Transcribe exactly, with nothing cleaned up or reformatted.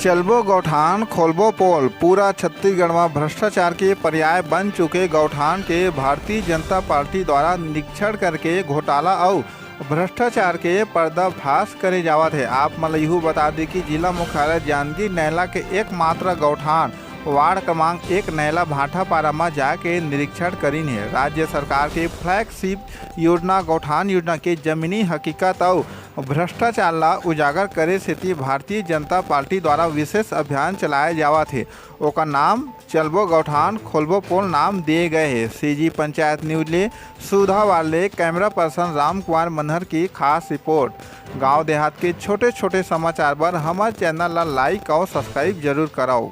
चलबो गौठान, खोलबो पोल। पूरा छत्तीसगढ़ म भ्रष्टाचार के पर्याय बन चुके गौठान के भारतीय जनता पार्टी द्वारा निरीक्षण करके घोटाला अउ भ्रष्टाचार के पर्दाफाश करे जावत हे। आप मन ल इहू बता दी कि जिला मुख्यालय जांजगीर नैला के एकमात्र गौठान वार्ड क्रमांक एक नैला भाटापारा म जाके निरीक्षण करिन हे। राज्य सरकार के फ्लैगशिप योजना गौठान योजना के जमीनी हकीकत अउ भ्रष्टाचार ला उजागर करे सेती भारतीय जनता पार्टी द्वारा विशेष अभियान चलाए जावत हे। ओकर नाम चलबो गौठान खोलबो पोल नाम दिए गए हे। सीजी पंचायत न्यूज ले सुधा वाले कैमरा पर्सन राम कुमार मनहर की खास रिपोर्ट। गांव देहात के छोटे-छोटे समाचार बर हमर चैनल ला लाइक अउ सब्सक्राइब जरूर करव।